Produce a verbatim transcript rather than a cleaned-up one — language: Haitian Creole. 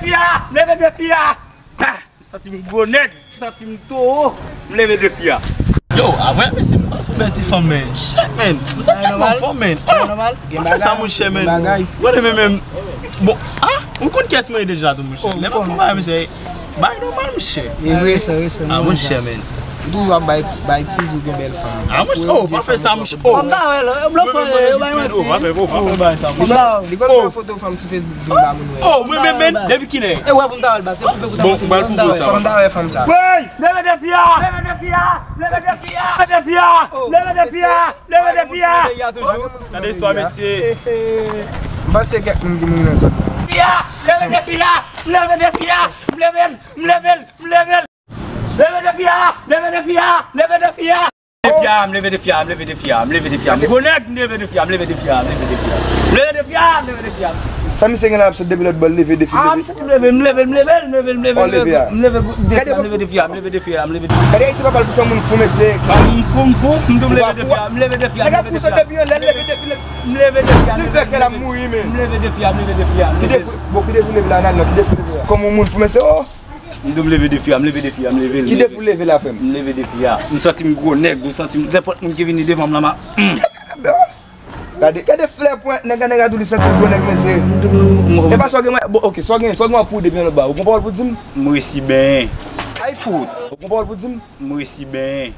Fi a, m leve defi a. Ha! M santi m gwo nèg, m santi m towo. M leve defi a. Yo, avè mesye, m panse yon bèl ti fanm, men. Shit, men. M santi m anfòm, men. Oh, pa fè sa, monchè, men. Wè, men, men. Bon, ah, ou konn kiyès mwen ye deja tou, monchè. Lè m ap pran bagay, mesye. Bay nòmal, monchè. E vre sa, e vre sa. Ah, monchè, men. Ou toujou ap bay, bay tiz ou gen bèl fanm. Ah, monchè, oh, pa fè sa, monchè. Oh. Fanm ta wè la, yo blofè, yo bay manti. Oh, pa fè, oh, pa fè bagay sa, monchè. Li konn pran foto fanm sou Facebook vin ba moun wè. Oh, mwen menm, men, depi kilè? E wè pou m ta wè l, ba, se pou fè pou ta wè l. Bon, ba l pou sa. Fanm ta wè fanm sa. Wey, leve defi a, leve defi a, leve defi a, leve defi a, leve defi a, leve defi a. Gade istwa, mesye. M panse kèk moun ki mouri nan zòn nan. Defi a, leve defi a, leve defi a, m leve l, m leve l, m leve l. Leve defi a, leve defi a, leve defi a. Defi a, m leve defi a, m leve defi a, m leve defi a. M gwo nèg, m leve defi a, m leve defi a, m leve defi a. M leve defi a, m leve defi a. Sa misye gen la ap sot depi lòt bò, leve defi, ah, leve. M leve, m leve, m leve, m leve, m leve, m leve, m leve defi a, m leve defi a, m leve defi a, m leve defi a. Gade isi papa l pou fè moun fou, mesye. Pa moun fou, m fou, m tou m leve defi a, m leve defi a, m leve defi a. Nèg ap pou sot depi yon lè, leve defi, leve. M leve defi a, m leve defi a, m leve defi a. Ki defi, bon, ki defi leve la, nan, nan, ki defi leve la? Kòm yon moun fou, mesye, oh. M tou m leve defi a, m leve defi a, m leve l. Ki defi w leve la, frè m? M leve defi a. M santi m gwo nèg, m santi m, nenpòt moun ki vini devan m la, m a, hmm. Gade, gade flè pwen, nèg la, nèg la tou li santi l gwo nèg, mesye. E pa sa w gen, bon, ok, sa w gen, sa w gen pou w depi yon lòt ba. Ou gon pawòl pou di m? M resi benyen. Ay fout. Ou gon pawòl pou di m? M resi benyen.